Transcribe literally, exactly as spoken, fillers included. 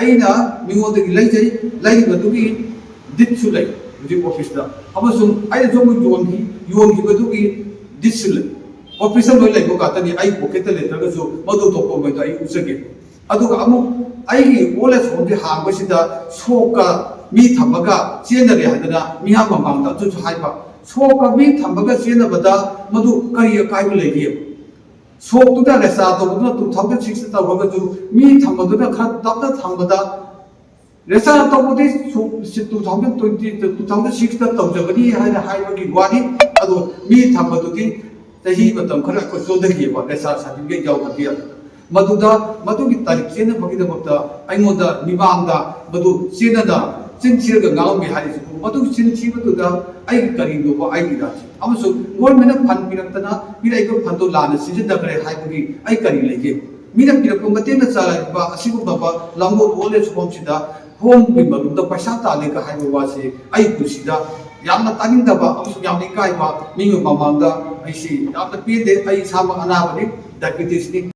ꯑꯩꯅ ꯃꯤꯉꯣꯟꯗꯒꯤ ꯂꯩꯖꯩ, ꯂꯩꯔꯤꯕꯗꯨꯒꯤ ꯗꯤꯠꯁꯨ ꯂꯩ ꯍꯧꯖꯤꯛ ꯑꯣꯐꯤꯁꯇ, ꯑꯃꯁꯨꯡ ꯑꯩꯅꯁꯨ ꯑꯃꯨꯛ ꯌꯣꯟꯈꯤ, ꯌꯣꯟꯈꯤꯕꯗꯨꯒꯤ ꯗꯤꯠꯁꯨ ꯂꯩ꯫ ꯑꯣꯐꯤꯁꯇ ꯂꯣꯏ ꯂꯩꯕ ꯉꯥꯛꯇꯅꯤ, ꯑꯩ ꯄꯣꯀꯦꯠꯇ ꯂꯩꯇ꯭ꯔꯒꯁꯨ ꯃꯗꯨ ꯊꯣꯛꯄ ꯃꯣꯏꯗꯣ ꯑꯩ ꯎꯠꯆꯒꯦ꯫ ꯑꯗꯨꯒ ꯑꯃꯨꯛ ꯑꯩꯒꯤ ꯑꯣꯜ ꯑꯦꯖ ꯍꯣꯝꯁꯦ ꯍꯥꯡꯕꯁꯤꯗ ꯁꯣꯛꯀ ꯃꯤ ꯊꯝꯃꯒ ꯆꯦꯟꯅꯔꯦ ꯍꯥꯏꯗꯅ ꯃꯤꯌꯥꯝ ꯃꯃꯥꯡꯗ ꯑꯗꯨꯁꯨ ꯍꯥꯏꯕ, ꯁꯣꯛꯀ ꯃꯤ ꯊꯝꯃꯒ ꯆꯦꯟꯅꯕꯗ ꯃꯗꯨ ꯀꯔꯤ ꯑꯀꯥꯏꯕ ꯂꯩꯒꯦ? ꯁꯣꯛꯇꯨꯗ ꯔꯦꯁꯇꯥꯔ ꯇꯧꯕꯗꯨꯅ ꯇꯨ ꯊꯥꯎꯖꯟ ꯁꯤꯛꯁꯇ ꯇꯧꯔꯒꯁꯨ, ꯃꯤ ꯊꯝꯕꯗꯨꯅ ꯈꯔ ꯇꯞꯅ ꯊꯝꯕꯗ, ꯔꯦꯁꯇꯥꯔ ꯇꯧꯕꯗꯤ two thousand twenty, two thousand ꯁꯤꯛꯁꯇ ꯇꯧꯖꯕꯅꯤ ꯍꯥꯏꯅ ꯍꯥꯏꯕꯒꯤ ꯋꯥꯅꯤ꯫ ꯑꯗꯣ ꯃꯤ ꯊꯝꯕꯗꯨꯗꯤ ꯆꯍꯤ ꯃꯇꯝ ꯈꯔ ꯑꯩꯈꯣꯏ ꯆꯣꯟꯊꯈꯤꯑꯕ, ꯔꯦꯁꯇꯥꯔ ꯁꯥꯔꯇꯤꯐꯤꯀꯦꯠ ꯌꯥꯎꯗꯕ ꯌꯥꯗꯕ꯫ ꯃꯗꯨꯗ, ꯃꯗꯨꯒꯤ ꯇꯥꯔꯤꯛ ꯆꯦꯟꯅꯕꯒꯤꯗꯃꯛꯇ ꯑꯩꯉꯣꯟꯗ ꯃꯤꯃꯥꯡꯗ ꯃꯗꯨ ꯆꯦꯟꯅꯅ ꯆꯤꯟ ꯊꯤꯔꯒ ꯉꯥꯡꯉꯝꯃꯤ ꯍꯥꯏꯔꯤꯁꯤꯕꯨ, ꯃꯗꯨꯒꯤ ꯆꯤꯟ ꯊꯤꯕꯗꯨꯗ ꯑꯩꯒꯤ ꯀꯔꯤꯅꯣꯕ ꯑꯩꯒꯤ ꯏꯔꯥꯠꯁꯤ? ꯑꯃꯁꯨꯡ ꯒꯣꯔꯃꯦꯟꯅ ꯐꯟ ꯄꯤꯔꯛꯇꯅ ꯄꯤꯔꯛꯏꯕ ꯐꯟꯗꯣ ꯂꯥꯟꯅ ꯁꯤꯖꯤꯟꯅꯈ꯭ꯔꯦ ꯍꯥꯏꯕꯒꯤ ꯑꯩ ꯀꯔꯤ ꯂꯩꯒꯦ? ꯃꯤꯅ ꯄꯤꯔꯛꯄ ꯃꯇꯦꯡꯅ ꯆꯥꯔꯛꯄ ꯑꯁꯤꯒꯨꯝꯂꯕ ꯂꯥꯡꯒꯣꯜ ꯑꯣꯜ ꯑꯦꯖ ꯍꯣꯝꯁꯤꯗ ꯍꯣꯝꯒꯤ ꯃꯔꯨꯝꯗ ꯄꯩꯁꯥ ꯇꯥꯜꯂꯦꯒ ꯍꯥꯏꯕ ꯋꯥꯁꯤ ꯑꯩ ꯄꯨꯟꯁꯤꯗ ꯌꯥꯝꯅ ꯇꯥꯅꯤꯡꯗꯕ ꯑꯃꯁꯨꯡ ꯌꯥꯝꯅ ꯏꯀꯥꯏꯕ, ꯃꯤꯒꯤ ꯃꯃꯥꯡꯗ ꯑꯩꯁꯤ ꯌꯥꯝꯅ ꯄꯦꯟꯗꯦ꯫ ꯑꯩ ꯏꯁꯥꯃꯛ ꯑꯅꯥꯕꯅꯤ, ꯗꯥꯏꯕꯦꯇꯤꯁꯅꯤ꯫